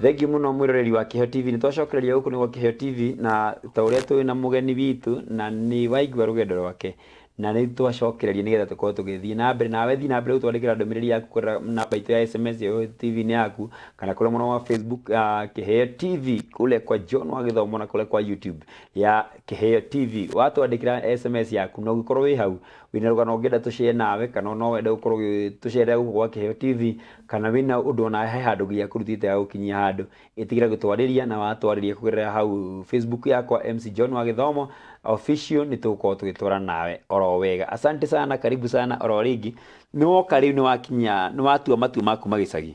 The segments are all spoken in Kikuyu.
Thengiũ mũno mwĩroreri wa Kĩheo TV. Nĩ twacokereria gũkũ nĩ gwa Kĩheo TV na ta ũrĩa tũĩ na mũgeni witũ na nĩ waigua rũgendo rwake na nĩ twacokereria nĩgetha tũkorwo tũgĩthiĩ na mbere nawe thiĩ na mbere gũtwandĩkĩra ndũmĩrĩri yaku kũgerera namba itũ ya SMS ya TV-inĩ yaku kana kũrĩa mwena wa Facebook Kĩheo TV kũrĩa kwa John wa Gĩthomo na kũrĩa kwa YouTube ya Kĩheo TV. Watwandĩkĩra SMS yaku na ũngĩkorwo wĩ hau wĩna rũgano ũngĩenda tũshare nawe kana no wende gũkorwo ũgĩtũcerera gũkũ gwa Kĩheo TV kana wĩna ũndũ ona he handũ nginya kũrutĩte gagũkinyia handũ, ĩtĩkĩra gũtwarĩria na watwarĩria kũgerera hau Facebook yakwa MC John wa Gĩthomo Official nĩ tũgũkorwo tũgĩtwara nawe oro wega. Asante sana, karibu sana oro rĩngĩ. Nĩ woka rĩu nĩ wakinya, nĩ watua matua ma kuma gĩcagi.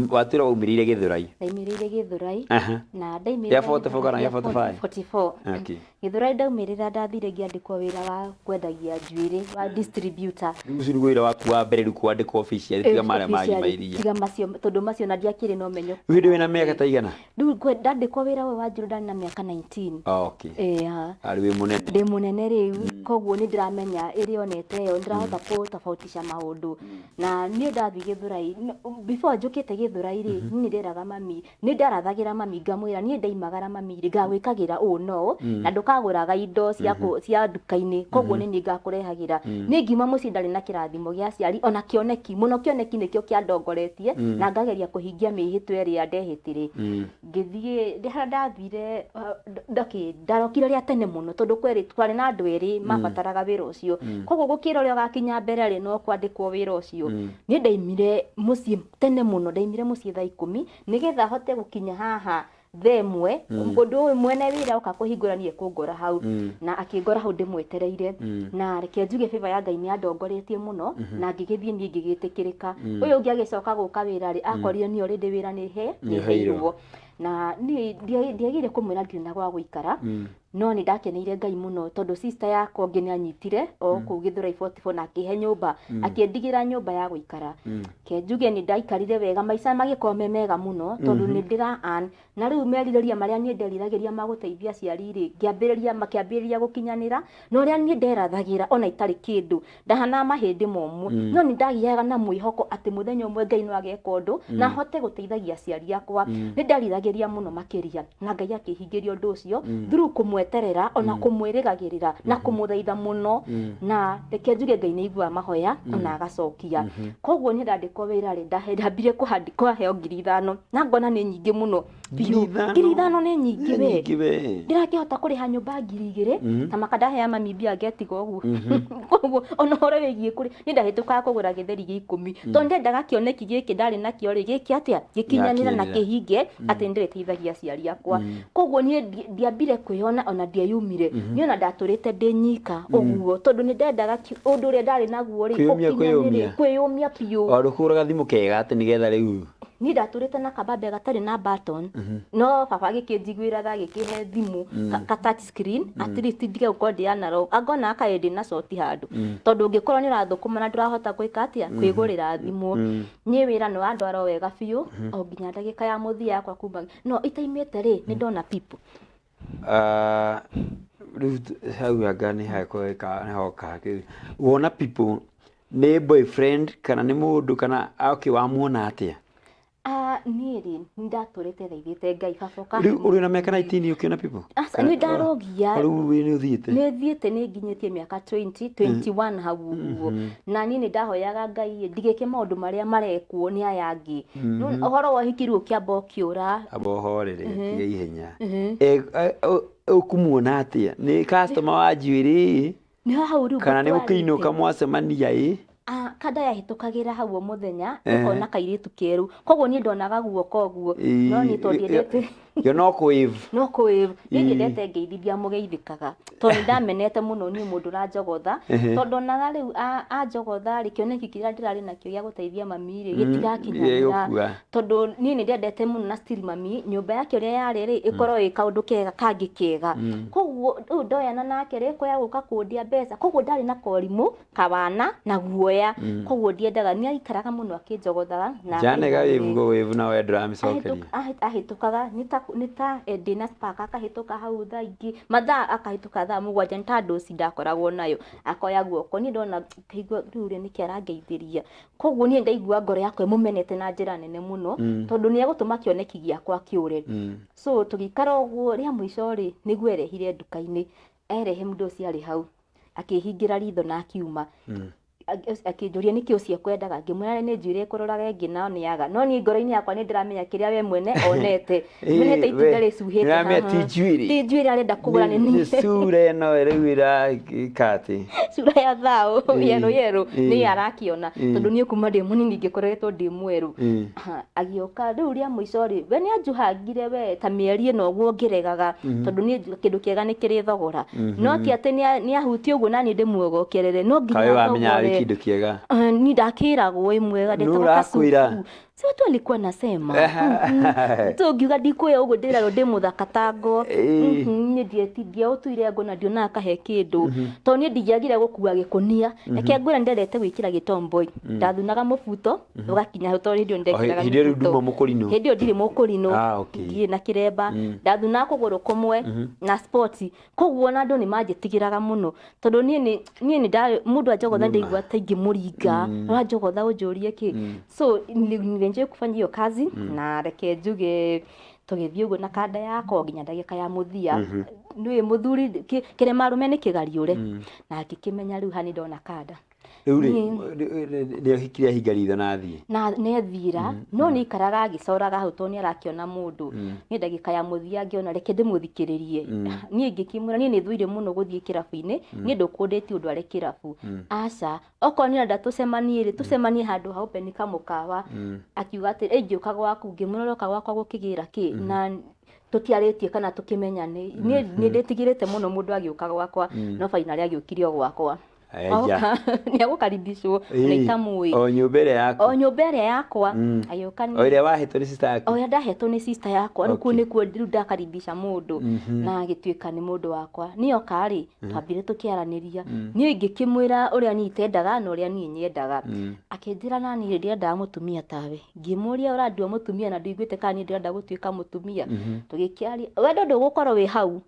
Watwĩra waumĩrĩire Gĩthũrai. Ndaumĩrĩire Gĩthũrai. Na ndaumĩrĩra Gĩa 44 kana gĩa 45? 44. Okay. Gĩthũrai ndaumĩrĩra ndathire ngĩandĩkwo wĩra wa kwendagia njuĩrĩ wa distributor. Rĩu ũcio nĩguo wĩra waku wa mbere rĩu kwandĩkwo officially tiga marĩa mangĩ ma iria. Tiga macio tondũ macio na ndiakĩrĩ na ũmenyo. Rĩu hĩndĩ wĩna mĩaka ta igana? Rĩu ndandĩkwo wĩra ũyũ wa njuĩrĩ ndarĩ na mĩaka 19. Okay. Ĩĩ. Arĩ wĩ mũnene. Ndĩ mũnene rĩu koguo nĩ ndĩramenya ĩrĩa onete ĩyo nĩ ndĩrahota kũtofautisha maũndũ. Na niĩ ndathiĩ Gĩthũrai, before njũkĩte Gĩthũrai rĩ, niĩ nĩ nderaga mami Nĩ ndarathagĩra mami ngamwĩra niĩ ndaimagara mami rĩ ngagwĩkagĩra ũũ na ũũ na ndũkagũraga indo cia kũ- cia nduka-inĩ koguo nĩ niĩ ngakũrehagĩra. Niĩ ngiuma mũciĩ ndarĩ na kĩrathimo gĩa aciari ona kĩoneki mũno kĩoneki nĩkĩo kĩandongoretie na ngageria kũhingia mĩhĩtwa ĩrĩa ndehĩtire. Ngĩthiĩ harĩa ndathire okay ndarokire rĩa tene mũno tondũ kwerĩ twarĩ na andũ erĩ mabataraga wĩra ũcio koguo gũkĩra ũrĩa ũgakinya mbere rĩ no kwandĩkwo wĩra ũcio. Niĩ ndaimire mũciĩ tene mũno ndaimire mũciĩ thaa 10 nĩgetha hote gũkinya haha thaa 1 ũndũ ũyũ mwene wĩra oka kũhingũra niĩ kũngora hau na akĩngora hau ndĩmwetereire na reke njuge favor ya Ngai nĩ yandongoretie mũno na ngĩgĩthiĩ niĩ ngĩgĩtĩkĩrĩka. Ũyũ ũngĩ agĩcoka gũka wĩra rĩ akorire niĩ already wĩra nĩ heirwo na niĩ ndiagĩrĩire kũmwĩra ndirĩ na gwa gũikara no nĩ ndakeneire Ngai mũno tondũ sister yakwa ũngĩ nĩ anyitire o kũu Gĩthũrai 44 na akĩhe nyũmba akĩndigĩra nyũmba ya gũikara. Ke njuge nĩ ndaikarire wega maica magĩkorwo me mega mũno tondũ nĩ ndĩra earn na rĩu merirĩria marĩa niĩ nderiragĩria ma gũteithia aciari rĩ ngĩambĩrĩria makĩambĩrĩria gũkinyanĩra na ũrĩa niĩ nderathagĩra ona itarĩ kĩndũ ndahanaga mahĩndĩ momũ no nĩ ndagĩaga na mwĩhoko atĩ mũthenya ũmwe Ngai no ageka ũndũ na hote gũteithagia aciari akwa. Nĩ nderiragĩria mũno makĩria na Ngai akĩhingĩria ũndũ ũcio through kũmweterera ona kũmwĩrĩgagĩrĩra na kũmũthaitha mũno na reke njuge Ngai nĩ aiguaga mahoya ona agacokia. Koguo niĩ ndandĩkwo wĩra rĩ ndambire kũheo 5,000 na ngona nĩ nyingĩ mũno Ngiri biũ. ithano? 5,000 nĩ nyingĩ Nĩ we. nyingĩ we. Ndĩrakĩhota kũrĩha nyũmba 2,000 na makandahea mami mbia ngetiga ũguo. Koguo ona ũhoro wĩgiĩ kũrĩ niĩ ndahĩtũkaga kũgũra gĩtheri gĩa 10 tondũ ndendaga kĩoneki gĩkĩ ndarĩ nakĩo rĩ gĩke atĩa gĩkinyanĩre na Gĩakinyanĩra. kĩhinge atĩ nĩ ndĩrĩteithagia aciari akwa. Koguo niĩ ndiambire kwĩyona ona ndieyumire. Niĩ ona ndatũrĩte ndĩ nyika ũguo tondũ nĩ ndendaga ũndũ ũrĩa ndarĩ naguo rĩ Kwĩyũmia, ũkinyanĩre, kwĩyũmia. kwĩyũmia biũ. O ũkũgũra gathimũ kega atĩ nĩgetha rĩu Niĩ ndatũrĩte na kabambe gatarĩ na button no baba agĩkĩnjiguĩra tha agĩkĩhe thimũ ka touch screen at least ndige gũkorwo ndĩ analog angona kaĩ ndĩ na short handũ tondũ ũngĩkorwo nĩ ũrathũkũma na ndũrahota gwĩka atĩa kwĩgũrĩra thimũ. Niĩ wĩra nĩ wandwara o wega biũ o nginya ndagĩka ya mũthia yakwa kuma no itaimĩte rĩ nĩ ndona people. Ah, rĩu hau anga nĩ hoka wona people nĩ boyfriend kana nĩ mũndũ kana okay wamuona atĩa? Ah, niĩ rĩ nĩ ndatũrĩte thaithĩte Ngai baba ũkahe Rĩu ũrĩ na mĩaka 19 ũkĩona people? Aca, nĩ ndarogia. Rĩu wĩ nĩ ũthiĩte? Nĩ thiĩte nĩ nginyĩtie mĩaka 20, 21 hau ũguo. Na niĩ nĩ ndahoyaga Ngai ndigeke maũndũ marĩa marekwo nĩ aya angĩ. Ũhoro wa ũhiki rĩu ũkĩamba ũkĩũra. Amba ũhorere, tiga ihenya. Ũkũmuona atĩa? Nĩ customer wa njuĩrĩ? Nĩ hau rĩu Kana nĩ ngũtwarĩte. mũkĩinũka mwacemania ĩ? Ah, kanda yahĩtũkagĩra hau o mũthenya ũkona kairĩtu kerũ koguo niĩ ndonaga guoko ũguo no niĩ tondũ ndiendete Yo no kũ wave. No kũ wave. Niĩ ndiendete ngeithi ndiamũgeithĩkaga tondũ nĩ ndamenete mũno niĩ mũndũ ũranjogotha tondũ ndonaga rĩu anjogotha rĩ kĩoneki kĩrĩa ndĩrarĩ nakĩo gĩa gũteithia mami rĩ gĩtirakinyanĩra Gĩgũkua. tondũ niĩ nĩ ndendete mũno na still mami nyũmba yake ũrĩa yarĩ rĩ ĩkorwo ĩ kaũndũ kega kangĩ kega koguo rĩu ndoyana nake rĩ kwaya gũka kũndia mbeca koguo ndarĩ na korimũ kawana na guoya koguo ndiendaga nĩ aikaraga mũno akĩnjogothaga na Jane akaigua ga wave go wave na we ndũramĩcokeria. Ahĩtũkaga nĩ ta nĩ ta ndĩna spark, akahĩtũka hau thaa ingĩ mathaa, akahĩtũka thaa 7, nĩ ta ndoci ndakoragwo nayo, akoya guoko. Niĩ ndona ngaigua rĩu rĩ, nĩkĩ arangeithĩria? Koguo niĩ ndaigua ngoro yakwa ĩmũmenete na njĩra nene mũno, tondũ nĩ egũtũma kĩoneki gĩakwa kĩũre. So tũgĩikara ũguo. Rĩa mũico rĩ, nĩguo erehire nduka-inĩ, erehe mũndũ ũcio arĩ hau akĩhingĩra ritho na akiuma. Akĩnjũria nĩkĩ ũcio ekwendaga. Ngĩmwĩra nĩ njuĩrĩ ekũroraga ĩngĩ no nĩaga, no niĩ ngoro-inĩ yakwa nĩ ndĩramenya kĩrĩa we mwene onete, menete itunda rĩcuhĩte. Nĩũramenya haha. Ti njuĩrĩ. Ti njuĩrĩ arenda kũgũra, nĩ nĩ cura ĩno rĩu ĩreka atĩ cura ya thaũ yerũ yerũ. Nĩ arakĩona, tondũ niĩ kuma ndĩ mũnini ngĩkoretwo ndĩ mwerũ. Ha, agĩũka rĩu rĩa mũico rĩ, we nĩ anjuhangire we ta mĩeri ĩno ũguo ngĩregaga, tondũ niĩ kĩndũ kĩega nĩ kĩrĩ thogora, no ti atĩ nĩ ahutie ũguo naniĩ ndĩmuogokerere no nginya kawe wamenya arĩ thogore. kĩndũ kĩega. Ah, ni ndakĩragwo ĩ mwega. Nũ Ndetagwo ũrakwĩra? Kasuku, si watu alikuwa nasema. Tũngiuga ndikuoya ũguo ndĩrarwo ndĩ mũthaka ta ngo. Niĩ ndiaũtuire ngo na ndionaga kahe kĩndũ, tondũ niĩ ndingĩagire gũkua gĩkũnia. Reke ngwĩre, ndendete gwĩkĩra gĩtomboi, ndathunaga mũbuto ũgakinya hau, tondũ hĩndĩ ĩyo nĩndekĩraga Hĩndĩ ĩyo rĩu mĩbuto. nduma mũkũrinũ? Hĩndĩ ĩyo ndirĩ mũkũrinũ. Ah, okay. Ndirĩ na kĩremba, ndathunaga kũgũrũ kũmwe na sport, koguo ona andũ nĩ manjĩtigĩraga mũno, tondũ niĩ nĩ mũndũ anjogotha ndaigua ta ingĩmũringa, ũranjogotha ũnjũrie kĩ? So nilienjoy kufanya hiyo kazi, na reke njuge tũgĩthiĩ ũguo na kanda yakwa nginya ndagĩka ya mũthia. Nĩũĩ mũthuri kĩrema arũme nĩ kĩgariũre, na ngĩkĩmenya rĩu hani ndona kanda. Rĩu rĩ, nĩ ohikire ahinga ritho na athiĩ? Na nethira, no nĩ ikaraga agĩcoraga hau, tondũ nĩ arakĩona mũndũ. Niĩ ndagĩka ya mũthia ngĩona reke ndĩmũthikĩrĩrie. Niĩ ngĩkĩmwĩra niĩ nĩ thũire mũno gũthiĩ kĩrabu-inĩ, niĩ ndũkũndĩtie ũndware kĩrabu, aca. Okorwo nĩ ũrenda tũcemanie rĩ, tũcemanie handũ ha open kamũkawa. Akiuga atĩ ingĩũka gwaku. Ngĩmwĩra ũroka gwakwa gũkĩgĩra kĩ na tũtiarĩtie kana tũkĩmenyane? Niĩ nĩ ndĩtigĩrĩte mũno mũndũ agĩũka gwakwa, no finally agĩũkire o gwakwa. Eja. Oka nĩ agũkaribicwo na itamũĩ. O nyũmba ĩrĩa yaku? O nyũmba ĩrĩa yakwa agĩũka. O ĩrĩa wahetwo nĩ sister yaku? O ĩrĩa ndahetwo nĩ sister yakwa. Rĩu kũu nĩkuo rĩu ndakaribisha mũndũ, na agĩtuĩka nĩ mũndũ wakwa. Niĩ oka rĩ, twambire tũkĩaranĩria, niĩ ngĩkĩmwĩra ũrĩa niĩ itendaga na ũrĩa niĩ nyendaga. Akĩnjĩra na niĩ ndĩrendaga mũtumia tawe. Ngĩmũria, ũrandua mũtumia na ndũiguĩte kana niĩ ndĩrenda gũtuĩka mũtumia? Tũgĩkĩaria wendo ndũgũkorwo wĩ hau,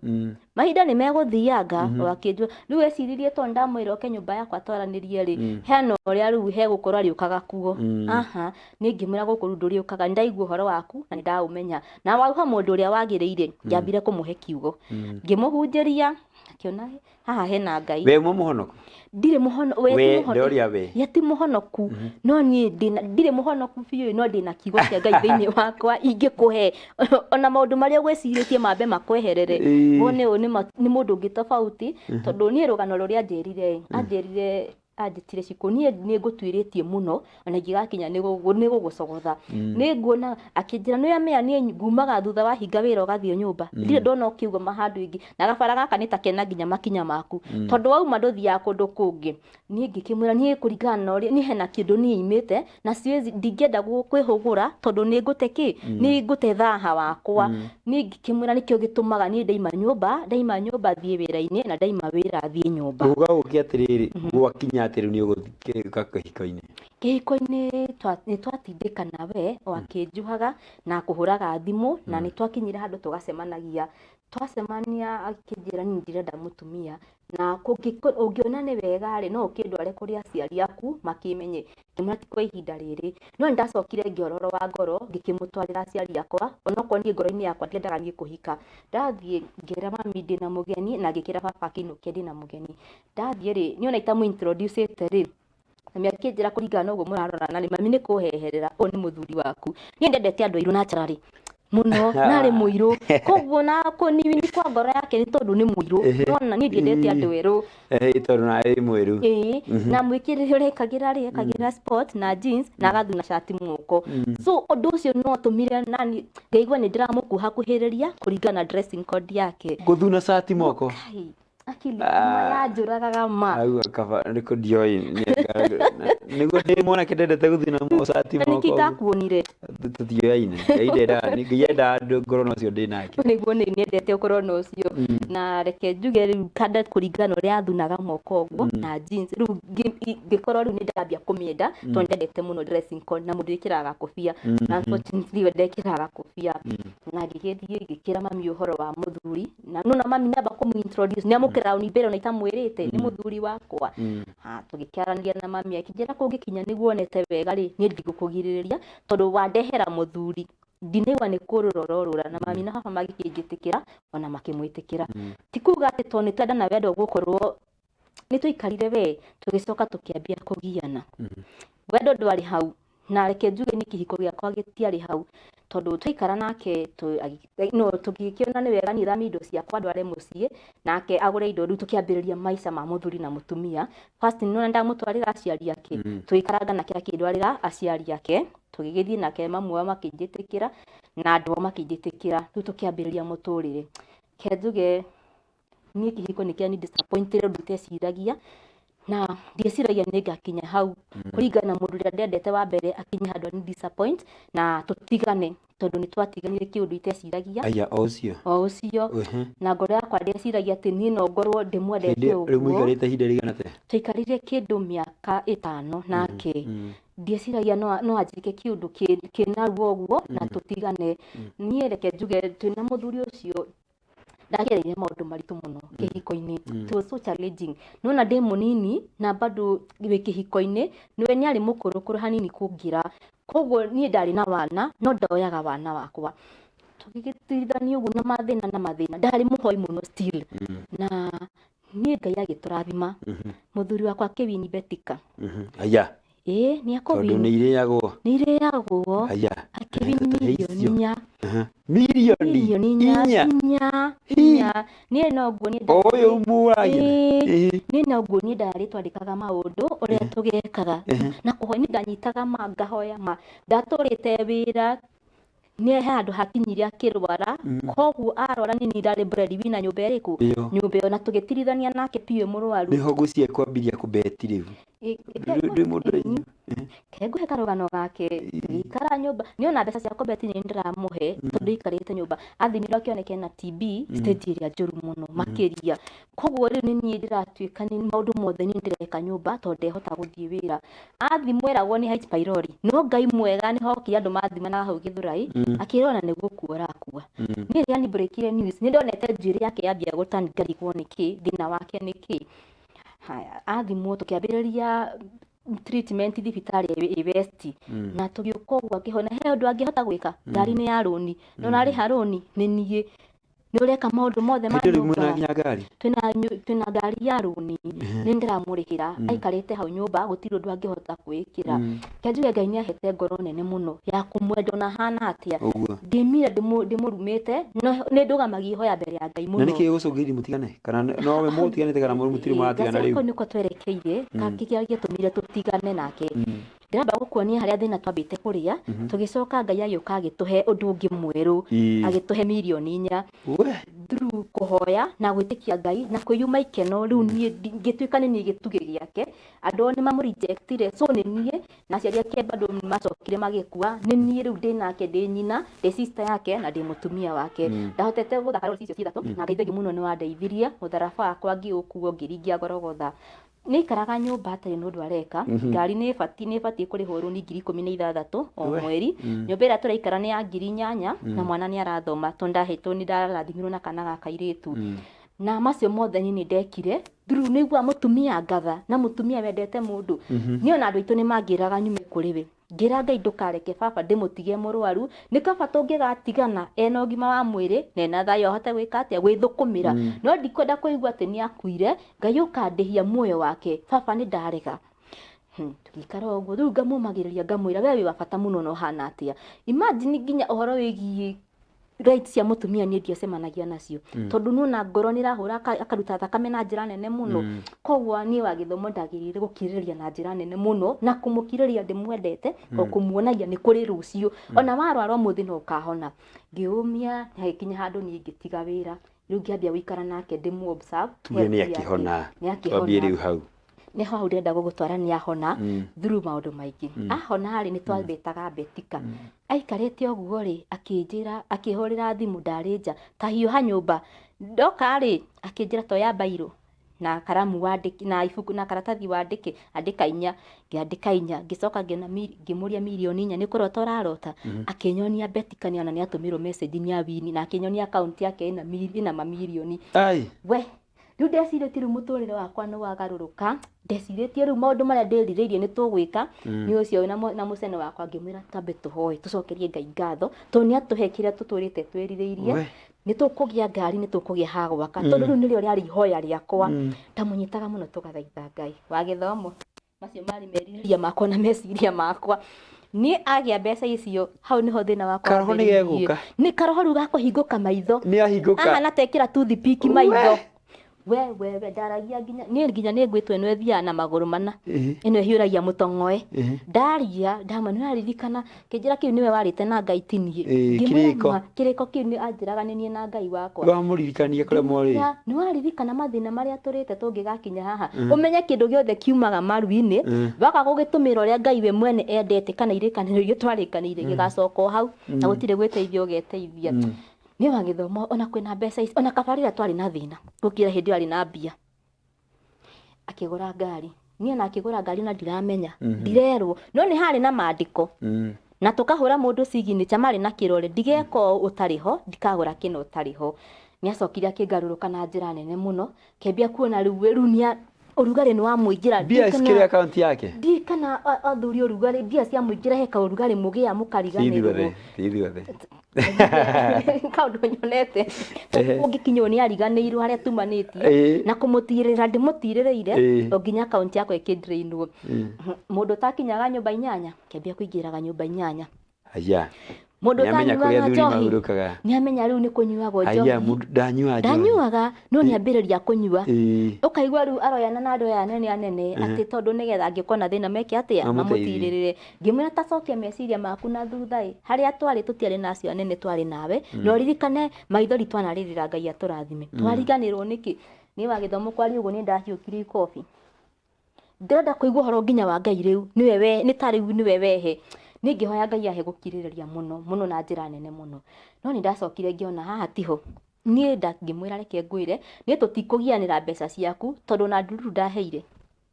mahinda nĩ megũthianga. Akĩnjũra rĩu eciririe tondũ ndamwĩra oke nyũmba yakwa twaranĩrie rĩ, hena ũrĩa rĩu hegũkorwo arĩũkaga kuo. Aha, niĩ ngĩmwĩra gũkũ rĩu ndũrĩũkaga, nĩ ndaigua ũhoro waku na nĩ ndaũmenya na wauha mũndũ ũrĩa wagĩrĩire. Ngĩambire kũmũhe kiugo, ngĩmũhunjĩria, akĩona haha hena Ngai. We uma mũhonoku? Ndirĩ mũhono we. We, ti mũhono- ndoria we. Ye ti mũhonoku, no niĩ ndirĩ mũhonoku biũ, no ndĩna kiugo kĩa Ngai thĩinĩ wakwa ingĩkũhe ona maũndũ marĩa ũgwĩcirĩtie mambe makweherere. Wone ũyũ nĩ mũndũ ũngĩ tofauti, tondũ niĩ rũgano rũrĩa anjĩrire, anjĩrire anjĩtire cikũ, niĩ nĩ ngũtuĩrĩtie mũno ona ingĩgakinya nĩ gũgũcogotha nĩ nguona. Akĩnjĩra nĩ amenya niĩ ngumaga thutha wa hinga wĩra ũgathiĩ nyũmba, ndirĩ ndona ũkiugama handũ ĩngĩ, na gabara gaka nĩ ta kena nginya makinya maku, tondũ wauma ndũthiaga kũndũ kũngĩ. Niĩ ngĩkĩmwĩra niĩ kũringana na ũrĩa niĩ hena kĩndũ niĩ imĩte na siwezi, ndingĩenda kwĩhũgũra tondũ nĩ ngũte kĩ, nĩ ngũte thaha wakwa. Niĩ ngĩkĩmwĩra nĩkĩo gĩtũmaga niĩ ndaima nyũmba thiĩ wĩra-inĩ na ndaima wĩra thiĩ nyũmba. Uga ũke atĩrĩrĩ, gwakinya atĩ rĩu nĩ ũgũthiĩ kĩhiko-inĩ? Kĩhiko-inĩ nĩ twatindĩkana, we o akĩnjuhaga na kũhũraga thimũ, na nĩ twakinyire handũ tũgacemanagia. Twacemania akĩnjĩra niĩ ndirenda mũtumia, na ũngĩona nĩ wega rĩ, no ũkĩndware kũrĩ aciari aku makĩmenye. Ngĩmwĩra ti kwa ihinda rĩrĩ, no nĩ ndacokire ngĩororoa ngoro, ngĩkĩmũtwarĩra aciari akwa, onokorwo niĩ ngoro-inĩ yakwa ndiendaga niĩ kũhika. Ndathiĩ ngĩra mami ndĩna mũgeni, na ngĩkĩra baba akĩinũkia ndĩna mũgeni. Ndathiĩ rĩ, niĩ ona itamũ introduce rĩ, mami akĩnjĩra kũringana na ũguo mũrarorana rĩ, mami nĩ kũheherera, ũyũ nĩ mũthuri waku. Niĩ ndendete andũ airũ naturally mũno, narĩ mũirũ, koguo na kũnini kwa ngoro yake nĩ tondũ nĩ mũirũ. Nona niĩ ndiendete andũ erũ. Tondũ nawe wĩ mwerũ. Ĩĩ, na mwĩkĩrĩre ũrĩa ekagĩra rĩ, ekagĩra sport na jeans na agathuna cati moko, so ũndũ ũcio no atũmire nani ngaigua nĩ ndĩramũkuhakuhĩrĩria kũringana na dressing code yake. Gũthuna cati moko? Kai. Akili ma yanjũragaga ma. Auga kaba nĩkũ ndioĩ nĩguo ndĩ mwanake ndendete gũthiĩ na mũcati Na nĩkĩ moko ũguo. itakuonire? Tũtioyaine. Ngai ndendaga Ngai endaga andũ ngorwo na ũcio ndĩ nake. Nĩguo nĩ nyendete ũkorwo na ũcio. Na reke njuge rĩu kanda kũringana na ũrĩa athunaga moko ũguo na jeans rĩu ngĩkorwo rĩu nĩ ndambia kũmĩenda tondũ ndendete mũno dressing code na mũndũ wĩkĩraga gakobia. Na unfortunately we ndekĩraga gakobia. Na ngĩgĩthiĩ ngĩkĩra mami ũhoro wa mũthuri na nona mami namba kũmũ introduce nĩ amũkĩra ũni mbere ona itamwĩrĩte nĩ mũthuri wakwa. Ha, tũgĩkĩaranĩria na mami akĩnjĩra kũngĩkinya nĩguo onete wega rĩ, niĩ ndigũkũgirĩrĩria tondũ wandehera mũthuri ndinaigua nĩ kũrũra ũrorũra. Na mami na baba magĩkĩnjĩtĩkĩra ona makĩmwĩtĩkĩra. Ti kuga atĩ tondũ nĩ twendana wendo ũgũkorwo nĩ twaikarire we tũgĩcoka tũkĩambia kũgiana. Wendo ndwarĩ hau na reke njuge niĩ kĩhiko gĩakwa gĩtiarĩ hau tondũ twaikara nake no tũgĩkĩona nĩ wega niĩ thamie indo ciakwa ndware mũciĩ nake agũre indo rĩu tũkĩambĩrĩria maica ma mũthuri na mũtumia. First nĩ ndamũtwarĩra aciari ake, tũgĩikaranga nake akĩndwarĩra aciari ake, tũgĩgĩthiĩ nake mamu wao makĩnjĩtĩkĩra na andũ ao makĩnjĩtĩkĩra, rĩu tũkĩambĩrĩria mũtũrĩre. Reke njuge niĩ kĩhiko nĩ kĩani disappointed ũndũ iteciragia na ndieciragia nĩ ngakinya hau kũringana na mũndũ ũrĩa ndendete wa mbere akinye handũ ani disappoint na tũtigane tondũ nĩ twatiganire kĩũndũ iteciragia. Aya o ũcio. O ũcio. Na ngoro yakwa ndeciragia atĩ niĩ no ngorwo ndĩmwendete Hĩndĩ rĩu ũguo. Mũikarĩte ihinda rĩigana atĩa? Twaikarire kĩndũ mĩaka 5 nake. Ndieciragia no anjĩke kĩũndũ kĩna ruo ũguo na tũtigane. Niĩ reke njuge twĩna mũthuri ũcio ndagereire maũndũ maritũ mũno kĩhiko-inĩ. It was so challenging. Nĩwona ndĩ mũnini na bado wĩ kĩhiko-inĩ, nĩwe nĩ arĩ mũkũrũkũrũ hanini kũngĩra. Koguo niĩ ndarĩ na wana no ndoyaga wana wakwa. Tũgĩgĩtirithania ũguo na mathĩna na mathĩna. Ndarĩ mũhoi mũno still. Na niĩ Ngai agĩtũrathima. Mũthuri wakwa akĩwini Betika. Aya. Ĩĩ nĩ Tondũ akũwini. nĩ irĩagwo. Nĩ irĩagwo. Aya. Akĩwini mirioni 4. Mirioni Mirioni inya. inya. Inya. Inya. Niĩ no nguo niĩ O ũyũ mũragia. Niĩ no nguo niĩ ndarĩ twandĩkaga maũndũ ũrĩa tũgekaga. Na kũhoya niĩ ndanyitaga ma ngahoya ma. Ndatũrĩte wĩra nĩ handũ hakinyire akĩrwara, koguo arwara nĩ niĩ ndarĩ breadwinner nyũmba ĩrĩkũ? Nyũmba ĩyo, na tũgĩtirithania nake biũ mũrwaru. Nĩho ngwĩciria kwambiria kũbeti rĩu. Ndĩ mũndũ wanyu. Reke ngũhe karũgano gake. Tũgĩikara nyũmba, niĩ ona mbeca cia kũbeti nĩ ndĩramũhe tondũ aikarĩte nyũmba. Athimirwo akĩoneka ena TB stage ĩrĩa njũru mũno makĩria. Koguo rĩu nĩ niĩ ndĩratuĩka nĩ maũndũ mothe nĩ ndĩreka nyũmba tondũ ndehota gũthiĩ wĩra. Athimwo eragwo nĩ H pylori, no Ngai mwega nĩ hokire andũ mathimanaga hau Gĩthũrai, akĩrwo ona nĩ gũkua ũrakua. Niĩ rĩrĩa ni breakire news, nĩ ndonete njuĩrĩ yake yambia gũturn ngarigwo nĩkĩ, thĩna wake nĩkĩ. Haya, athimwo tũkĩambĩrĩria treatment thibitarĩ ĩ West na tũgĩũka ũguo akĩhona. He ũndũ angĩhota gwĩka, ngari nĩ ya rũni, na ũrarĩha rũni nĩ niĩ. Nĩ ũreka maũndũ mothe ma Hĩndĩ ĩyo rĩu mwĩna nyũmba. nginya ngari? Twĩna ngari ya rũni, nĩ ndĩramũrĩhĩra, aikarĩte hau nyũmba gũtirĩ ũndũ angĩhota kwĩĩkĩra. Reke njuge Ngai nĩ ahete ngoro nene mũno ya kũmwenda ona hana atĩa. Ũguo. Ndĩmire ndĩmũrumĩte, no nĩ ndũgamagia ihoya mbere ya Ngai Na mũno. nĩkĩ gĩgũcũngĩrĩria mũtigane? Kana nowe mũtiganĩte kana mũtirĩ mũratigana rĩu? Kau nĩko twerekeire, kĩrĩa gĩatũmire tũtigane nake. Ndĩramba gũkuonia harĩa thĩna twambĩte kũrĩa, tũgĩcoka Ngai agĩũka agĩtũhe ũndũ ũngĩ mwerũ, agĩtũhe mirioni 4. We. Through kũhoya na gwĩtĩkia Ngai na kwĩyuma ikeno, rĩu niĩ ngĩtuĩka nĩ niĩ gĩtugĩ gĩake. Andũ ao nĩ mamũrejectire, so nĩ niĩ na aciari ake bado nĩ macokire magĩkua, nĩ niĩ rĩu ndĩ nake, ndĩ nyina, ndĩ sister yake na ndĩ mũtumia wake. Ndahotete gũthaka role icio ithatũ na Ngai thengiũ mũno nĩ wandeithirie, mũtharaba wakwa ngĩũkua ngĩringia Gorogotha. Nĩ aikaraga nyũmba atarĩ na ũndũ areka, ngari nĩ ĩbatiĩ kũrĩhwo rũni ngiri ikũmi na ithathatũ o mweri. Nyũmba ĩrĩa tũraikara nĩ ya ngiri 8 na mwana nĩ arathoma tondũ ndahetwo nĩ ndarathimirwo na kana ga kairĩtu. Na macio mothe niĩ nĩ ndekire through nĩ iguaga mũtumia ngatha na mũtumia wendete mũndũ. Niĩ ona andũ aitũ nĩ mangĩraga nyume kũrĩ we. Ngĩra Ngai ndũkareke baba ndĩmũtige mũrwaru, nĩ kaba tũngĩgatigana ena ũgima wa mwĩrĩ na ena thayũ ahote gwĩka atĩa, gwĩthũkũmĩra. No ndikwenda kũigua atĩ nĩ akuire, Ngai ũkandĩhia muoyo wake, baba nĩ ndarega. Tũgĩikara ũguo, rĩu ngamũmagĩrĩria ngamwĩra we wĩ wa bata mũno na ũhana atĩa. Imagine nginya ũhoro wĩgiĩ rights cia mũtumia niĩ ndiacemanagia nacio. Tondũ nĩwona ngoro nĩ ĩrahũra akaruta thakame na njĩra nene mũno. Koguo niĩ wa gĩthomo ndagĩrĩire gũkirĩrĩria na njĩra nene mũno na kũmũkirĩrĩria ndĩmwendete o kũmuonagia nĩ kũrĩ rũciũ. Ona warwara ũmũthĩ no ũkahona. Ngĩũmia hagĩkinya handũ niĩ ngĩtiga wĩra. Rĩu ngĩambia gũikara nake ndĩmũ observe Tuge nĩ health yake. akĩhona. Nĩ Twambie akĩhona. Rĩu hau. Nĩ hau ndĩrenda gũgũtwara, nĩ ahona through maũndũ maingĩ. Ahona rĩ, nĩ twambĩtaga Betika. Aikarĩte ũguo rĩ, akĩnjĩra, akĩhũrĩra thimũ ndarĩ nja, ta hiũha nyũmba ndoka rĩ, akĩnjĩra toya mbairũ na karamu wandĩke na ibuku na karatathi wandĩke, andĩka inya. Ngĩandĩka inya, ngĩcoka ngĩona ngĩmũria 4 million nĩ kũrota ũrarota? Akĩnyonia Betika nĩ ona nĩ atũmĩrwo message nĩ awini, na akĩnyonia account yake ĩna mamirioni. Ai. We, rĩu ndecirĩtie rĩu mũtũrĩre wakwa nĩ wagarũrũka. Ndecirĩtie rĩu maũndũ marĩa ndĩrirĩirie nĩ tũgwĩka nĩ ũcio na mũcene wakwa. Ngĩmwĩra twambe tũhoe, tũcokerie Ngai ngatho tondũ nĩ atũhe kĩrĩa tũtũrĩte twĩrirĩirie. Nĩ tũkũgĩa ngari, nĩ tũkũgĩa ha gwaka, tondũ rĩu nĩrĩo rĩarĩ ihoya rĩakwa. Ndamũnyitaga mũno, tũgathaitha Ngai wa gĩthomo. Macio marĩ merirĩria makwa na meciria makwa. Niĩ agĩa mbeca icio, hau nĩho thĩna wakwa Karoho nĩ wambĩrĩirie. gegũka. Nĩ karoho rĩu gakũhingũka maitho. Nĩ ahingũka. Ahana tekĩra toothpick maitho. We we we, ndaragia nginya niĩ, nginya nĩ ngwĩtwo ĩno ĩthiaga na magũrũ mana, ĩno ĩhiũragia mũtong'oe. Ndaria ndama, nĩ ũraririkana kĩnjĩra kĩu nĩwe warĩte na Ngai ti niĩ. Ngĩmwĩra Kĩrĩko. ma, kĩrĩko kĩu nĩ anjĩraga nĩ niĩ na Ngai wakwa. Wamũririkania kũrĩa mwarĩ. Ya, nĩ waririkana mathĩna marĩa tũrĩte tũngĩgakinya haha? Ũmenye kĩndũ gĩothe kiumaga maru-inĩ, waga gũgĩtũmĩra ũrĩa Ngai we mwene endete kana irĩkanĩro iria twarĩkanĩire, gĩgacoka o hau na gũtirĩ gwĩteithia ũgeteithia. Nĩ wa gĩthomo, ona kwĩna mbeca ici, ona kaba rĩrĩa twarĩ na thĩna gũkĩra hĩndĩ ĩyo arĩ na mbia. Akĩgũra ngari, niĩ ona akĩgũra ngari na ndiramenya, ndirerwo, no nĩ harĩ na mandĩko na tũkahũra mũndũ signature marĩ na kĩrore, ndigeka ũũ ũtarĩ ho, ndikagũra kĩno ũtarĩ ho. Nĩ acokire akĩngarũrũka na njĩra nene mũno, kĩambia kuona rĩu rĩu nĩ ũrugarĩ nĩ wamũingĩra. Mbia cikĩrĩ akaunti yake. Ndi kana athuri, ũrugarĩ, mbia ciamũingĩra, he kaũrugarĩ mũgĩa Ti mũkariganĩrwo. ithuothe, ti ithuothe. Kaũndũ nyonete ũngĩkinywo nĩ ariganĩirwo harĩa tumanĩtie na kũmũtirĩra ndĩmũtirĩrĩire o nginya akaunti yakwa ĩkĩdrainwo. Mũndũ ũtakinyaga nyũmba 8 kĩambia kũingĩraga nyũmba 8. Aya. Mũndũ Nĩamenya kũrĩa ũtanyuaga athuri njohi mahurũkaga. nĩamenya rĩu nĩ kũnyuagwo Aya, njohi. mũndũ ndanyua njohi. Ndanyuaga, no nĩambĩrĩria kũnyua. Ũkaigua rĩu aroyana na andũ aya anene anene, atĩ tondũ nĩgetha angĩkorwo na thĩna meke atĩa? Mamũteithie. Mamũtirĩrĩre. Ngĩmwĩra tacokia meciria maku na thutha ĩ, harĩa twarĩ tũtiarĩ na acio anene, twarĩ nawe, na ũririkane maithori twanarĩrĩra Ngai atũrathime. Twariganĩrwo nĩkĩ? Niĩ wa gĩthomo kwaria ũguo nĩ ndahiũkirie ikobi. Ndĩrenda kũigua ũhoro nginya wa Ngai rĩu nĩwe we nĩ ta rĩu nĩwe wehe. Niĩ ngĩhoya Ngai ahe gũkirĩrĩria mũno mũno na njĩra nene mũno, no nĩ ndacokire ngĩona haha tiho. Niĩ ngĩmwĩra reke ngwĩre, niĩ tũtikũgianĩra mbeca ciaku, tondũ ona ndururu ndaheire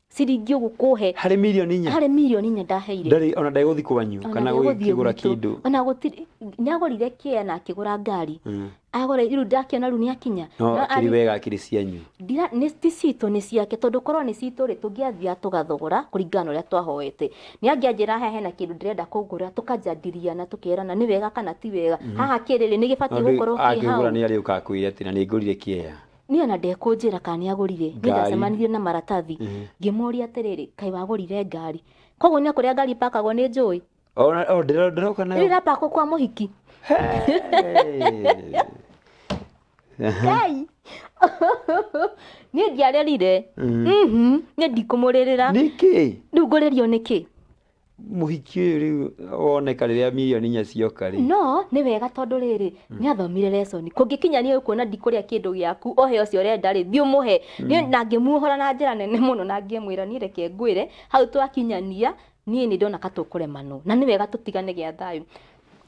ciringi ũguo kũhe. Harĩ 4 million? Harĩ 4 million ndaheire. Ndarĩ ona ndegũthi kwanyu Ona kana ndegũthiĩ gũkĩgũra gwitũ. kĩndũ. Ona gũtirĩ nĩagũrire kĩa na akĩgũra ngari. Agũra rĩu ndakĩona rĩu nĩakinya. No No akĩrĩ wega akĩrĩ cianyu. Ndira nĩ ti citũ, nĩ ciake, tondũ korwo nĩ citũ rĩ, tũngĩathiaga tũgathogora kũringana na ũrĩa twahoete. Nĩ angĩanjĩra haha hena kĩndũ ndĩrenda kũgũra, tũkanjandiriana, tũkerana nĩ wega kana ti wega, haha kĩrĩ rĩ, nĩ gĩbatiĩ Tondũ gũkorwo kĩ hau. Angĩgũra nĩ arĩũka akwĩre atĩ na nĩ ngũrire kĩea. Niĩ ona ndekũnjĩra kana nĩ agũrire. Niĩ Ngari. ndacemanirie na maratathi, ngĩmũria atĩrĩrĩ, kaĩ wagũrire ngari? Koguo nĩ kũrĩa ngari ipakagwo nĩ njũĩ. Ona o ndĩroka Rĩu nayo. ĩrapakwo kwa mũhiki. Hey. Ngai, niĩ ndiarĩrire. Niĩ ndikũmũrĩrĩra. Nĩkĩ? Rĩu ngũrĩrio nĩkĩ? Mũhiki ũyũ rĩu woneka rĩrĩa 4 million cioka rĩ. No nĩ wega, tondũ rĩrĩ nĩ athomire lesson. Kũngĩkinya niĩ ũkuona ndikũrĩa kĩndũ gĩaku, ohe ũcio ũrenda rĩ, thiĩ ũmũhe. Niĩ na ngĩmuohora na njĩra nene mũno na ngĩmwĩra niĩ reke ngwĩre, hau twakinyania niĩ nĩ ndona ka tũkũremanwo na nĩ wega tũtigane gĩa thayũ.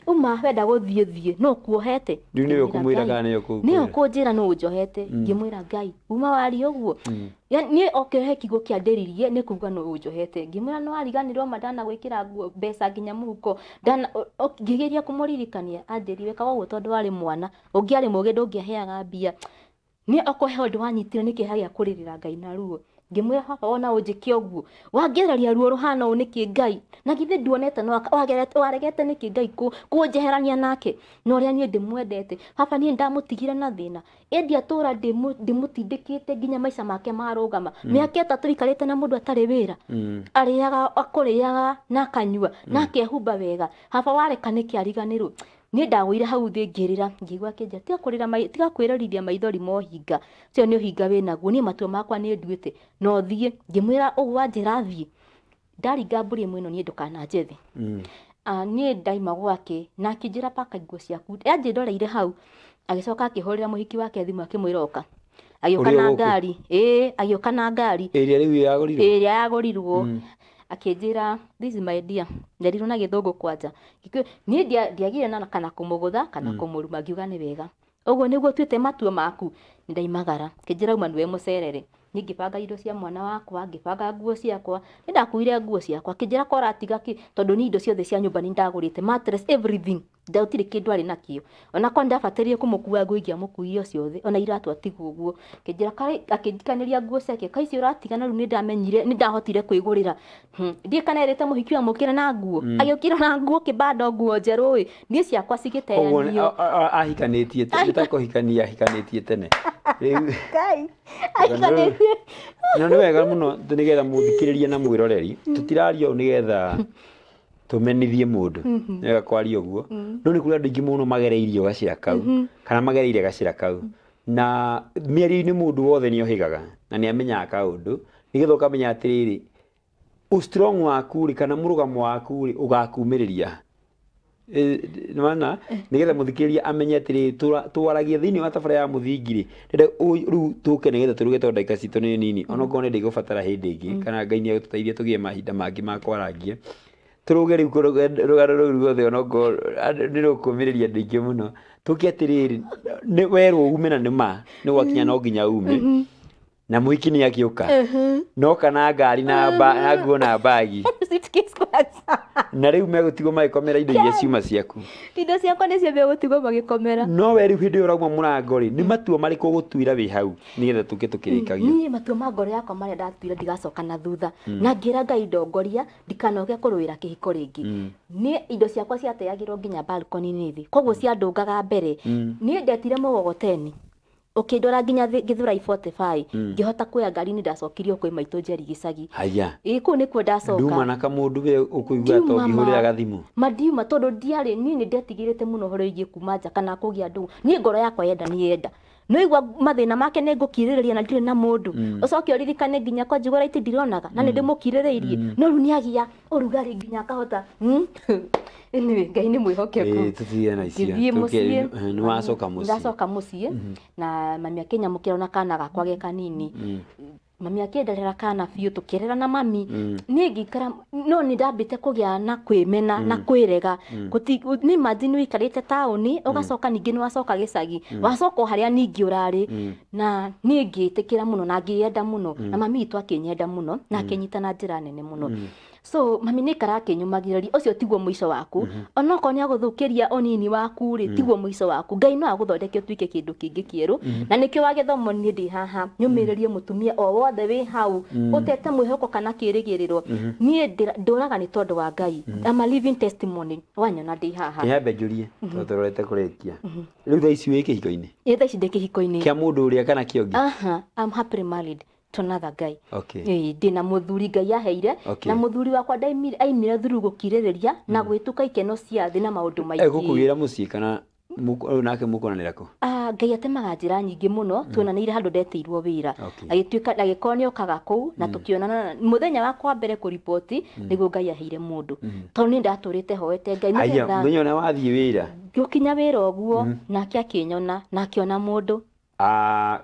Uma wenda gũthiĩ thiĩ, no kuohete. Rĩu nĩwe Ngĩmwĩra, ũkũmwĩra Ngai, kana nĩwe ũkũmwĩra? Nĩwe ũkũnjĩra nũ ũnjohete. Ngĩmwĩra Ngai uma waria ũguo. Niĩ oke he kiugo kĩandĩririe nĩ kuga nũ ũnjohete. Ngĩmwĩra nĩ wariganĩrwo ma ndanagwĩkĩra nguo mbeca nginya mũhuko ndana ngĩgeria kũmũririkania. Anjĩrire wĩkaga ũguo tondũ warĩ mwana, ũngĩarĩ mũgĩ ndũngĩaheaga mbia. Niĩ okorwo he ũndũ wanyitire nĩ kĩeha gĩa kũrĩrĩra Ngai na ruo. Ngĩmwĩra baba wona ũnjĩke ũguo, wangereria ruo rũhana ũũ nĩkĩ Ngai? Na githĩ nduonete no waregete nĩkĩ Ngai kũnjeherania nake na ũrĩa niĩ ndĩmwendete? Baba niĩ ndamũtigire na thĩna, ĩndĩ atũra ndĩmũtindĩkĩte nginya maica make marũgama. Mĩaka 3 ikarĩte na mũndũ atarĩ wĩra, arĩaga akũrĩaga na akanyua na akehumba wega. Baba wareka nĩkĩ ariganĩrwo? Niĩ ndagũire hau thĩ ngĩrĩra, ngĩigua akĩnjĩra tiga kũrĩra, tiga kwĩrorithia maithori ma ũhinga ũcio, nĩ ũhinga wĩnaguo. Niĩ matua makwa nĩ nduĩte na ũthiĩ. Ngĩmwĩra ũguo wanjĩra thiĩ, ndaringa mbũri ĩmwe ĩno niĩ ndũkananjethe. Niĩ ndaima gwake na akĩnjĩra paka nguo ciaku, anjĩndoreire hau. Agĩcoka akĩhũrĩra mũhiki wake thimũ akĩmwĩra oka. Agĩũka Ũrĩa na gũkũ? ngari. Ĩĩ, agĩũka na ngari. Ĩrĩa rĩu yagũrirwo? Ĩrĩa yagũrirwo. Akĩnjĩra, "This is my dear." Nderirwo na gĩthũngũ kwanja. Gĩkũyũ, niĩ ndiagire na kana kũmũgũtha kana kũmũruma, ngiuga nĩ wega. Ũguo nĩguo ũtuĩte matua maku? Nĩ ndaimagara. Akĩnjĩra uma nĩwe mũcerere. Niĩ ngĩbanga indo cia mwana wakwa, ngĩbanga nguo ciakwa. Nĩ ndakuire nguo ciakwa. Akĩnjĩra ko ũratiga kĩ? Tondũ niĩ indo ciothe cia nyũmba nĩ ndagũrĩte. Mattress, everything. Gũtirĩ kĩndũ arĩ nakĩo. Ona korwo nĩ ndabatarire kũmũkua nguo ingĩamũkuire o ciothe. Ona iratũ atigwo ũguo. Akĩnjĩra akĩnjikanĩria nguo ciake. Kaĩ icio ũratiga na rĩu nĩ ndamenyire, nĩ ndahotire kwĩgũrĩra. Ndiũĩ kana erĩte mũhiki amũkĩre na nguo. Agĩũkĩra na nguo kĩbando nguo njerũ ĩ. Niĩ ciakwa Koguo cigĩteanio. ahikanĩtie tene, ta kũhikania ahikanĩtie tene. Rĩu Ngai, ahikanĩtie. No nĩ wega mũno nĩgetha mũthikĩrĩrie na mwĩroreri. Tũtiraria ũũ nĩgetha tũmenithie mũndũ. Nĩ wega kwaria ũguo. No nĩ kũrĩ andũ aingĩ mũno magereirio gacĩra kau, kana magereire gacĩra kau. Na mĩario-inĩ mũndũ wothe nĩ ohĩgaga na nĩ amenyaga kaũndũ, nĩgetha ũkamenya atĩrĩrĩ, ũ strong waku rĩ, kana mũrũgamo waku rĩ, ũgakumĩrĩria. Nĩwona? Nĩgetha mũthikĩrĩria amenye atĩrĩrĩ, twaragia thĩinĩ wa tabarĩra ya mũthingi rĩ, ndĩrenda rĩu tũke nĩgetha tũruge tondũ ndagĩka citũ nĩ nini, onokorwo nĩ ndĩgũbatara hĩndĩ ĩngĩ, kana Ngai nĩ egũtũteithia tũgĩe mahinda mangĩ ma kwarangia. Tũrũge rĩu rũgano rũu ruothe onokorwo nĩ rũkũmĩrĩria andũ aingĩ mũno. Tũke atĩrĩrĩ, nĩ werwo ume na nĩ ma, nĩ gwakinya no nginya ume. Na mũhiki nĩ agĩũka. Noka na ngari na na nguo na bagi. Suitcase kwanza. Na rĩu megũtigwo magĩkomera indo iria ciuma ciaku. Indo ciakwa nĩcio megũtigwo magĩkomera. No we rĩu hĩndĩ ĩyo ũrauma mũrango rĩ, nĩ matua marĩkũ ũgũtuĩra wĩ hau nĩgetha tũke tũkĩrĩkagia? Niĩ matua ma ngoro yakwa marĩa ndatuire ndigacoka na thutha. Na ngĩra Ngai ndongoria ndikanoke kũrũĩra kĩhiko rĩngĩ. Niĩ indo ciakwa ciateagĩrwo nginya balcony-inĩ thĩ. Koguo ciandũngaga mbere. Niĩ ndetire mũgogoteni. Ũkĩndwara nginya Gĩthũrai 45. Ngĩhota kuoya ngari nĩ ndacokirio kwĩ maitũ Njeri gĩcagi. Haya. Ĩĩ kũu nĩkuo ndacoka. Nduma na kamũndũ we ũkũigua ta ũngĩhũrĩra gathimũ. Ma ndiuma tondũ ndiarĩ niĩ nĩ ndetigĩrĩte mũno ũhoro wĩgiĩ kuma nja kana kũgĩa ndũgũ. Niĩ ngoro yakwa yenda nĩ yenda. Nĩ waigua mathĩna make nĩ ngũkirĩrĩria na ndirĩ na mũndũ. Ũcoke ũririkane nginya kwa njigua raiti ndironaga na nĩ ndĩmũkirĩrĩirie. No rĩu nĩ agĩa ũrugarĩ nginya akahota. Anyway, Ngai nĩ mwĩhokeku. Ĩĩ, tũtige na icio. Ngĩthiĩ Tũke- mũciĩ. Nĩ wacoka mũciĩ. Ndacoka mũciĩ na mami akĩnyamũkĩra na kana gakwa ge kanini. Mami akĩnderera kana biũ tũkĩrera na mami. Niĩ ngĩikara no nĩ ndambĩte kũgĩa na kwĩmena na kwĩrega. Nĩ imagine ũikarĩte taũni ũgacoka ningĩ nĩ wacoka gĩcagi. Wacoka o harĩa ningĩ ũrarĩ. Na niĩ ngĩtĩkĩra mũno na ngĩyenda mũno. Na mami witũ akĩnyenda mũno na akĩnyita na njĩra nene mũno. So mami nĩ aikaraga akĩnyũmagĩrĩria ũcio tiguo mũico waku. Onokorwo nĩ agũthũkĩria ũnini waku rĩ, tiguo mũico waku. Ngai no agũthondeke ũtuĩke kĩndũ kĩngĩ kĩerũ. Na nĩkĩo wa gĩthomo niĩ ndĩ haha nyũmĩrĩrie mũtumia o wothe wĩ hau ũtete mwĩhoko kana kĩrĩgĩrĩro. Niĩ ndũraga nĩ tondũ wa Ngai. I'm a living testimony. Wanyona ndĩ haha. Kĩnyambe njũrie tondũ tũrorete kũrĩkia. Rĩu thaa ici wĩ kĩhiko-inĩ? Ĩĩ thaa ici ndĩ kĩhiko-inĩ. Kĩa mũndũ ũrĩa kana kĩa ũngĩ? Aha, I'm happily married to another guy. Okay. Ĩĩ, ndĩna mũthuri Ngai aheire. Okay. Na mũthuri wakwa aimire through gũkirĩrĩria na gwĩtuka ikeno cia thĩ na maũndũ maingĩ. Egũkugĩra mũciĩ kana rĩu nake mũkonanĩra kũ? Ngai atemaga njĩra nyingĩ mũno, tuonanĩire handũ ndetĩirwo wĩra. Okay. Agĩtuĩka agĩkorwo nĩ okaga kũu na tũkĩonana mũthenya wakwa wa mbere kũriboti nĩguo Ngai aheire mũndũ. Tondũ niĩ ndatũrĩte hoete Ngai Haya, nĩgetha mũthenya ũrĩa wathiĩ wĩra? Ngĩkinya wĩra ũguo, nake akĩnyona na akĩona mũndũ.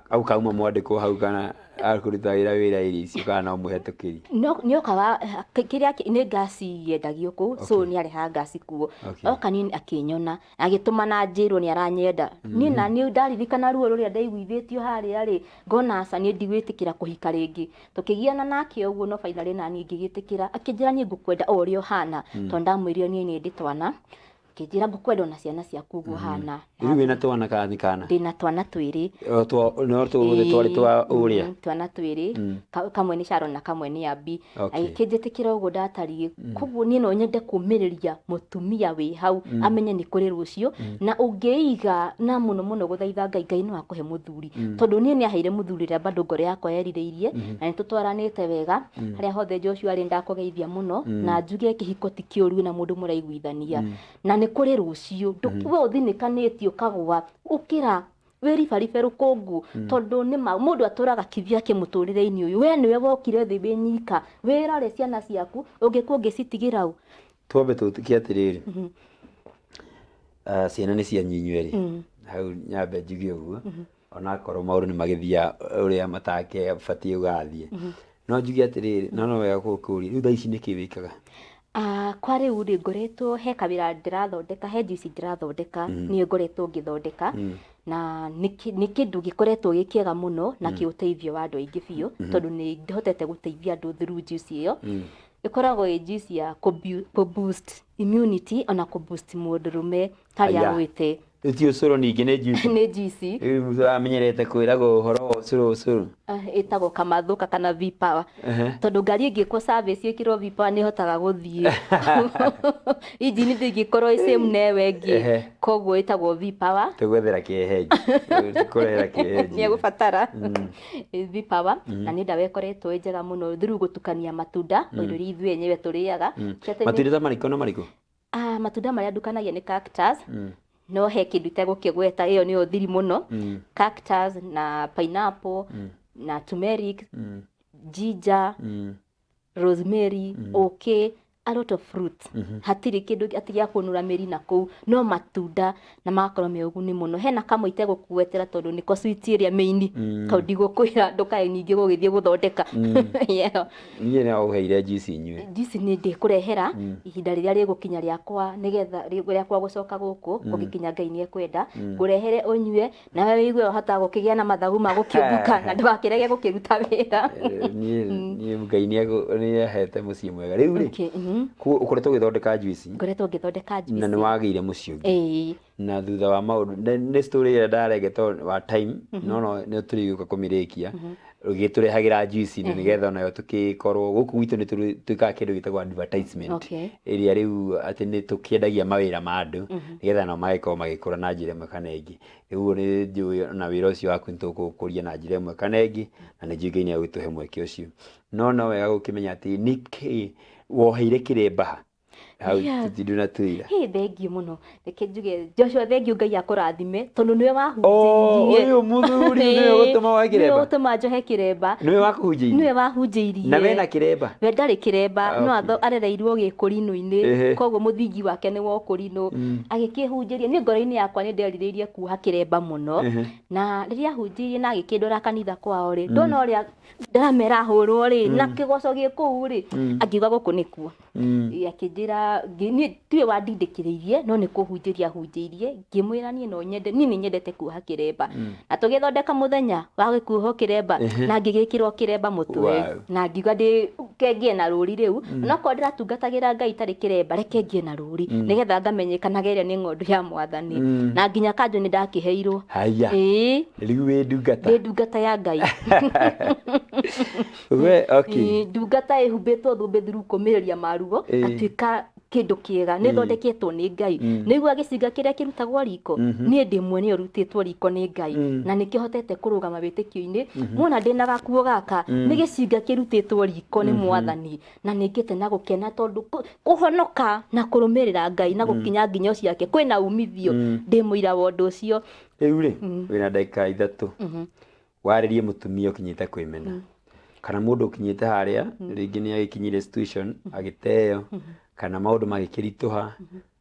Au kauma mwandĩkwo hau kana akũruta wĩra wĩra area icio kana no mũhetũkĩri? No, nĩokaga, kĩrĩa nĩ ngasi yendagio kũu, so Okay. nĩarehaga ngasi kuo. Okay. Oka niĩ akĩnyona, agĩtũma na njĩrwo nĩ aranyenda. Niĩ na niĩ ndaririkana ruo rũrĩa ndaiguithĩtio harĩa rĩ, ngona aca niĩ ndigwĩtĩkĩra kũhika rĩngĩ. Tũkĩgiana nake ũguo no finally na niĩ ngĩgĩtĩkĩra. Akĩnjĩra niĩ ngũkwenda o ũrĩa ũhana, tondũ ndamwĩrire niĩ nĩ ndĩ twana. Akĩnjĩra ngũkwenda ona ciana ciaku ũguo ũhana. Rĩu wĩna twana kana nĩ kana? Ndĩna twana twĩrĩ. O no tũothe twarĩ twa ũrĩa? Twana twĩrĩ. Kamwe nĩ Sharon na kamwe nĩ Abby. Okay. Agĩkĩnjĩtĩkĩra ũguo ndatariĩ. Koguo niĩ no nyende kũmĩrĩria mũtumia wĩ hau amenye nĩ kũrĩ rũciũ. Na ũngĩiga na mũno mũno gũthaitha Ngai, Ngai no akũhe mũthuri. Tondũ niĩ nĩ aheire mũthuri ũrĩa bado ngoro yakwa yerirĩirie. Na nĩ tũtwaranĩte wega. Harĩa hothe Joshua arĩ ndakũgeithia mũno. Na njuge kĩhiko ti kĩũru na mũndũ mũraiguithania. Na nĩ kũrĩ rũciũ. We ũthinĩkanĩtie ũkagũa, ũkĩra wĩribaribe rũkũngũ. Tondũ nĩ ma, mũndũ atũraga kivyake mũtũrĩre-inĩ ũyũ. We nĩwe wokire thĩ wĩ nyika. Wĩrore ciana ciaku, ũngĩkua ũngĩcitigĩra ũ? Twambe tũtuĩke atĩrĩrĩ. Ciana nĩ cianyu inyuerĩ. Hau nyambe njuge ũguo, onakorwo maũndũ nĩ magĩthiaga ũrĩa matakĩbatiĩ gũgathiĩ, no njuge atĩrĩrĩ, no wega gũkũria, rĩu thaa ici nĩkĩ wĩkaga? Kwa rĩu rĩ, ngoretwo he kawĩra ndĩrathondeka, he juice ndĩrathondeka, niĩ ngoretwo ngĩthondeka, na nĩ kĩndũ gĩkoretwo gĩ kĩega mũno na kĩ ũteithio wa andũ aingĩ biũ, tondũ nĩ hotete gũteithia andũ through juice ĩyo. Ĩkoragwo ĩ juice ya kũ boost immunity ona kũ boost mũndũrũme harĩa Aya. agwĩte. Rĩu ti ũcũrũ ningĩ, nĩ juice? Nĩ juice. Rĩu ũramenyerete kwĩragwo ũhoro wa ũcũrũ, ũcũrũ. Ĩtagwo kamathuka kana V-Power, tondũ ngari ĩngĩkwo service ĩkĩrwo V-Power nĩ ĩhotaga gũthiĩ, injini ndĩngĩkorwo ĩ same na ĩyo ĩngĩ. Koguo ĩtagwo V-Power. Tũgwethera kĩhehenji, tũkũrehera kĩhehenji. Nĩ egũbatara V-Power, na nĩ ndawa ĩkoretwo ĩ njega mũno through gũtukania matunda, o indo iria ithuĩ enyewe tũrĩaga. Ti atĩ Matunda ta marĩkũ na marĩkũ? Matunda marĩa ndukanagia nĩ cactus, no he kĩndũ itegũkĩgweta, ĩyo nĩyo thiri mũno. Cactus na pineapple na turmeric, ginger, rosemary, ũkĩ, a lot of fruit. Hatirĩ kĩndũ atĩ gĩa kũnũra mĩri na kũu, no matunda na magakorwo me ũguni mũno. Hena kamwe itegũkũgwetera tondũ nĩko sweet ĩrĩa mĩini, kau ndigũkwĩra, ndũkae ningĩ gũgĩthiĩ gũthondeka. Yeah. Niĩ no ũheire juice inyue. Juice nĩ ndĩkũrehera ihinda rĩrĩa rĩgũkinya rĩakwa, nĩgetha rĩakwa gũcoka gũkũ gũgĩkinya, Ngai nĩ ekwenda, ngũrehere ũnyue, nawe wĩigue wahota gũkĩgĩa na mathagu ma gũkĩũmbũka na ndũgakĩrege gũkĩruta wĩra. Niĩ Ngai nĩ ahete mũciĩ mwega rĩu rĩ. Okay, Koguo ũkoretwo ũgĩthondeka juice? Ngoretwo ngĩthondeka juice. Na nĩ wagĩire mũciĩ ũngĩ? Ĩĩ. Na thutha wa maũndũ, nĩ story ĩrĩa ndarenge tondũ wa time, no nĩ tũrĩgĩũka kũmĩrĩkia, ũgĩtũrehagĩra juice na nĩgetha onayo tũgĩkorwo gũkũ gwitũ nĩ twĩkaga kĩndũ gĩtagwo advertisement, ĩrĩa rĩu atĩ nĩ tũkĩendagia mawĩra ma andũ nĩgetha nao magĩkorwo magĩkũra na njĩra ĩmwe kana ĩngĩ. Rĩu ũguo nĩ njũĩ ona wĩra ũcio waku nĩ tũkũũkũria na njĩra ĩmwe kana ĩngĩ, na nĩ njũĩ Ngai nĩ egũtũhe mweke ũcio. No wega gũkĩmenya atĩ nĩkĩ woheire kĩremba ha hau? Tũtindũ na twĩra. Hĩ, thengiũ mũno. Reke njuge, Joshua, thengiũ, Ngai akũrathime tondũ nĩwe Oh, wahunjĩirie. Ũyũ mũthuri nĩwe ũgũtũma wohe Nĩwe kĩremba? ũtũma njohe kĩremba. Nĩwe wakũhunjĩirie? Nĩwe wahunjĩirie. Na wena kĩremba? We ndarĩ kĩremba, no arereirwo gĩkũrinũ-inĩ, koguo mũthingi wake nĩ wa ũkũrinũ. Agĩkĩhunjĩria, niĩ ngoro-inĩ yakwa nĩ nderirĩirie kuoha kĩremba mũno, na rĩrĩa ahunjĩirie na agĩkĩndwara kanitha kwao rĩ, ndona ũrĩa ndĩramera hũrwo rĩ, na kĩgoco gĩ kũu rĩ, angiuga gũkũ nĩkuo. Ĩ, akĩnjĩra niĩ tiwe wandindĩkĩrĩirie, no nĩ kũhunjĩria ahunjĩirie, ngĩmwĩra niĩ no nyende, niĩ nĩ nyendete kuoha kĩremba, na tũgĩthondeka mũthenya wa gĩkuohwo kĩremba na ngĩgĩkĩrwo kĩremba mũtwe. Na ngiuga ndĩ ke ngĩe na rũri rĩu, onokorwo ndĩratungatagĩra Ngai itarĩ kĩremba, reke ngĩe na rũri nĩgetha ngamenyekanaga ĩrĩa nĩ ng'ondu ya Mwathani, na nginya kanjũ nĩ ndakĩheirwo. Haya. Ĩĩ. Rĩu wĩ ndungata? Ndĩ ndungata ya Ngai. We, okay. Ĩĩ, ndungata ĩhumbĩtwo thũmbĩ through kũmĩrĩria maruo, ngatuĩka kĩndũ kĩega nĩ thondeketwo nĩ Ngai. Nĩguo gĩcinga kĩrĩa kĩrutagwo riko, niĩ ndĩ mwene ũrutĩtwo riko nĩ Ngai, na nĩkĩo hotete kũrũgama wĩtĩkio-inĩ. Muona ndĩna gakuo gaka, nĩ gĩcinga kĩrutĩtwo riko nĩ Mwathani, na nĩ ngĩte na gũkena tondũ kũhonoka na kũrũmĩrĩra Ngai na gũkinya nginyo ciake kwĩna umithio. Ndĩ mũira wa ũndũ ũcio. Rĩu rĩ, wĩna ndagĩka 3, warĩrie mũtumia ũkinyĩte kwĩmena, kana mũndũ ũkinyĩte harĩa rĩngĩ nĩ agĩkinyire situation agĩteo, kana maũndũ magĩkĩritũha,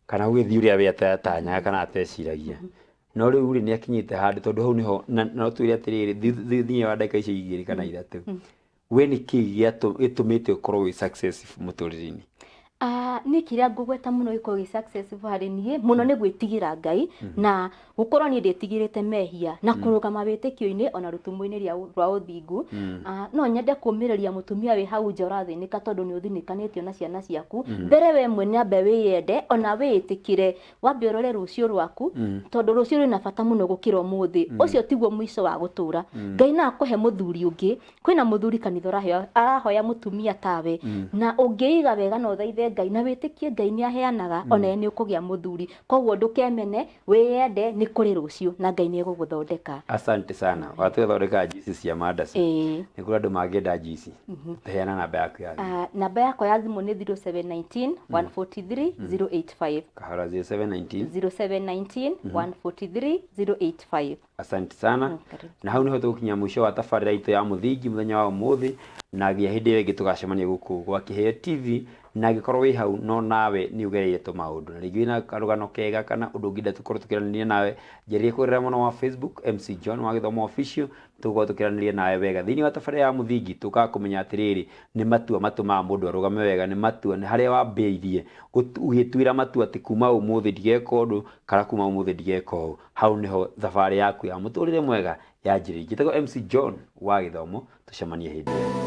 kana gũgĩthiĩ ũrĩa we atatanyaga kana ateciragia, no rĩu rĩ, nĩ akinyĩte handũ tondũ hau nĩho na no twĩre atĩrĩrĩ, thĩinĩ wa ndagĩka icio 2 kana 3, we nĩ kĩĩ gĩtũmĩte ũkorwo wĩ successful mũtũrĩre-inĩ? Niĩ kĩrĩa ngũgweta mũno gĩkorwo gĩ successful harĩ niĩ mũno nĩ gwĩtigĩra Ngai na gũkorwo niĩ ndĩtigĩrĩte mehia na kũrũgama wĩtĩkio-inĩ ona rũtumo-inĩ rwa ũthingu. No nyende kũmĩrĩria mũtumia wĩ hau nja ũrathĩnĩka tondũ nĩ ũthinĩkanĩtio na ciana ciaku. Mbere we mwene ambe wĩyende ona wĩĩtĩkĩre, wambe ũrore rũciũ rwaku, tondũ rũciũ rwĩna bata mũno gũkĩra ũmũthĩ. Ũcio tiguo mũico wa gũtũra. Ngai no akũhe mũthuri ũngĩ. Kwĩna mũthuri kanitha arahoya mũtumia tawe, na ũngĩiga wega na ũthaithe Ngai na wĩtĩkie Ngai nĩ aheanaga, ona ye nĩ ũkũgĩa mũthuri. Koguo ndũkemene, wĩyende, nĩ kũrĩ rũciũ na Ngai nĩ egũgũthondeka. Asante sana. Watũthondeka juice cia mandaci. Ĩĩ. Nĩ kũrĩ andũ mangĩenda juice, heana namba yaku ya thimũ. Namba yakwa ya thimũ nĩ 0719 143 085. Kahora, 0719? 0719 143 085. Asante sana. Karibu. Na hau niho tũgũkinya mũico wa tabarĩra itũ ya mũthingi mũthenya wa ũmũthĩ, na nginya hĩndĩ ĩyo ĩngĩ tũgacemania gũkũ gwa Kĩheo TV. Na angĩkorwo wĩ hau no nawe nĩ ũgereire tũmaũndũ na rĩngĩ wĩna karũgano kega kana ũndũ ũngĩenda tũkorwo tũkĩaranĩria nawe, njarĩrie kũgerera mwena wa Facebook MC John wa Gĩthomo Official, tũgũkorwo tũkĩaranĩria nawe wega. Thĩinĩ wa tabarĩra ya Mũthingi tũkaga kũmenya atĩrĩrĩ, nĩ matua matũmaga mũndũ arũgame wega, nĩ matua, nĩ harĩa wambĩrĩirie ũgĩtuĩra matua atĩ kuma ũmũthĩ ndigeka ũndũ kana kuma ũmũthĩ ndigeka ũũ. Hau nĩho thabarĩ yaku ya mũtũrĩre mwega yanjĩrĩirie. Njĩtagwo MC John wa Gĩthomo, tũcemanie hĩndĩ ĩngĩ.